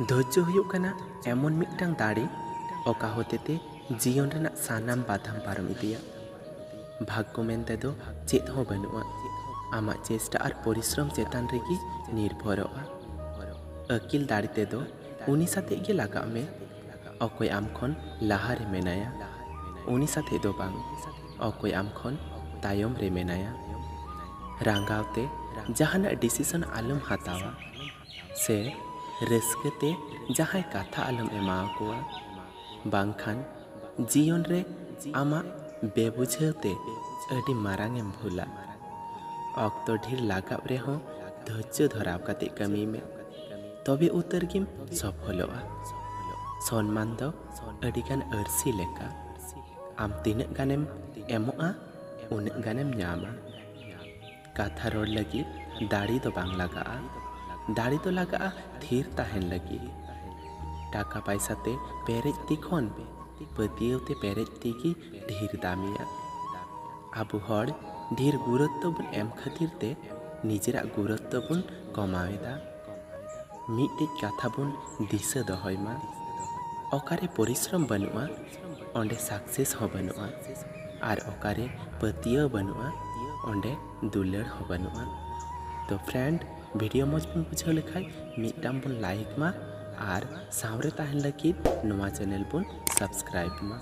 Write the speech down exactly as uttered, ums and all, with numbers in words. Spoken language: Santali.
ᱫᱷᱳᱨᱡᱚ ᱦᱩᱭᱩᱜ ᱠᱟᱱᱟ ᱮᱢᱚᱱ ᱢᱤᱫᱴᱟᱝ ᱫᱟᱲᱮ, ᱚᱠᱟ ᱦᱚᱛᱮᱛᱮ ᱡᱤᱭᱚᱱ ᱨᱮᱱᱟᱜ ᱥᱟᱱᱟᱢ ᱵᱟᱫᱷᱟᱢ ᱯᱟᱨᱚᱢ ᱤᱫᱤᱭᱟ᱾ ᱵᱷᱟᱜᱽᱜᱚ ᱢᱮᱱᱛᱮ ᱫᱚ ᱪᱮᱫ ᱦᱚᱸ ᱵᱟᱹᱱᱩᱜᱼᱟ᱾ ᱟᱢᱟᱜ ᱪᱮᱥᱴᱟ ᱟᱨ ᱯᱚᱨᱤᱥᱨᱚᱢ ᱪᱮᱛᱟᱱ ᱨᱮᱜᱮ ᱱᱤᱨᱵᱷᱚᱨᱚᱜᱼᱟ᱾ ᱟᱹᱠᱤᱞ ᱫᱟᱲᱮ ᱛᱮᱫᱚ ᱩᱱᱤ ᱥᱟᱛᱮᱜ ᱜᱮ ᱞᱟᱜᱟᱜ ᱢᱮ, ᱚᱠᱚᱭ ᱟᱢ ᱠᱷᱚᱱ ᱞᱟᱦᱟ ᱨᱮ ᱢᱮᱱᱟᱭᱟ᱾ ᱩᱱᱤ ᱥᱟᱛᱮᱜ ᱫᱚ ᱵᱟᱝ, ᱚᱠᱚᱭ ᱟᱢ ᱠᱷᱚᱱ ᱛᱟᱭᱚᱢ ᱨᱮ ᱢᱮᱱᱟᱭᱟ᱾ ᱨᱟᱸᱜᱟᱣ ᱛᱮ ᱡᱟᱦᱟᱱᱟᱜ ᱰᱤᱥᱤᱥᱚᱱ ᱟᱞᱚᱢ ᱦᱟᱛᱟᱣᱟ, ᱥᱮ ᱨᱟᱹᱥᱠᱟᱹ ᱛᱮ ᱡᱟᱦᱟᱸᱭ ᱠᱟᱛᱷᱟ ᱟᱞᱚᱢ ᱮᱢᱟ ᱠᱚᱣᱟ, ᱵᱟᱝᱠᱷᱟᱱ ᱡᱤᱭᱚᱱ ᱨᱮ ᱟᱢᱟᱜ ᱵᱮᱵᱩᱡᱷᱟᱹᱣ ᱛᱮ ᱟᱹᱰᱤ ᱢᱟᱨᱟᱝ ᱮᱢ ᱵᱷᱩᱞᱟ᱾ ᱚᱠᱛᱚ ᱰᱷᱮᱨ ᱞᱟᱜᱟᱣ ᱨᱮᱦᱚᱸ ᱫᱷᱳᱨᱡᱚ ᱫᱷᱚᱨᱟᱣ ᱠᱟᱛᱮ ᱠᱟᱹᱢᱤ ᱢᱮ, ᱛᱚᱵᱮ ᱩᱛᱟᱹᱨ ᱜᱮᱢ ᱥᱚᱯᱷᱚᱞᱚᱜᱼᱟ᱾ ᱥᱚᱱᱢᱟᱱ ᱫᱚ ᱟᱹᱰᱤᱜᱟᱱ ᱟᱹᱨᱥᱤ ᱞᱮᱠᱟ, ᱟᱢ ᱛᱤᱱᱟᱹᱜ ᱜᱟᱱᱮᱢ ᱮᱢᱚᱜᱼᱟ, ᱩᱱᱟᱹᱜ ᱜᱟᱱᱮᱢ ᱧᱟᱢᱟ᱾ ᱠᱟᱛᱷᱟ ᱨᱚᱲ ᱞᱟᱹᱜᱤᱫ ᱫᱟᱲᱮ ᱫᱚ ᱵᱟᱝ ᱞᱟᱜᱟᱜᱼᱟ, ᱫᱟᱲᱮ ᱫᱚ ᱞᱟᱜᱟᱜᱼᱟ ᱛᱷᱤᱨ ᱛᱟᱦᱮᱱ ᱞᱟᱹᱜᱤᱫ᱾ ᱴᱟᱠᱟ ᱯᱟᱭᱥᱟ ᱛᱮ ᱯᱮᱨᱮᱡ ᱛᱤ ᱠᱷᱚᱱ ᱯᱟᱹᱛᱭᱟᱹᱣ ᱛᱮ ᱯᱮᱨᱮᱡ ᱛᱤ ᱜᱮ ᱰᱷᱮᱨ ᱫᱟᱢᱤᱭᱟ᱾ ᱟᱵᱚ ᱦᱚᱲ ᱰᱷᱮᱨ ᱜᱩᱨᱩᱛᱛᱚ ᱵᱚᱱ ᱮᱢ ᱠᱷᱟᱹᱛᱤᱨ ᱛᱮ ᱱᱤᱡᱮᱨᱟᱜ ᱜᱩᱨᱩᱛᱛᱚ ᱵᱚᱱ ᱠᱚᱢᱟᱣ ᱮᱫᱟ᱾ ᱢᱤᱫᱴᱤᱡ ᱠᱟᱛᱷᱟ ᱵᱚᱱ ᱫᱤᱥᱟᱹ ᱫᱚᱦᱚᱭ ᱢᱟ, ᱚᱠᱟᱨᱮ ᱯᱚᱨᱤᱥᱨᱚᱢ ᱵᱟᱹᱱᱩᱜᱼᱟ, ᱚᱸᱰᱮ ᱥᱟᱠᱥᱮᱥ ᱦᱚᱸ ᱵᱟᱹᱱᱩᱜᱼᱟ, ᱟᱨ ᱚᱠᱟᱨᱮ ᱯᱟᱹᱛᱭᱟᱹᱣ ᱵᱟᱹᱱᱩᱜᱼᱟ, ᱚᱸᱰᱮ ᱫᱩᱞᱟᱹᱲ ᱦᱚᱸ ᱵᱟᱹᱱᱩᱜᱼᱟ᱾ ᱛᱚ ᱯᱷᱨᱮᱱᱰ, ᱵᱷᱤᱰᱤᱭᱳ ᱢᱚᱡᱽ ᱵᱚᱱ ᱵᱩᱡᱷᱟᱹᱣ ᱞᱮᱠᱷᱟᱡ ᱢᱤᱫᱴᱟᱝ ᱵᱚᱱ ᱞᱟᱭᱤᱠ ᱢᱟ ᱟᱨ ᱥᱟᱶᱨᱮ ᱛᱟᱦᱮᱱ ᱞᱟᱹᱜᱤᱫ ᱱᱚᱣᱟ ᱪᱮᱱᱮᱞ ᱵᱚᱱ ᱥᱟᱵᱥᱠᱨᱟᱭᱤᱵ ᱢᱟ᱾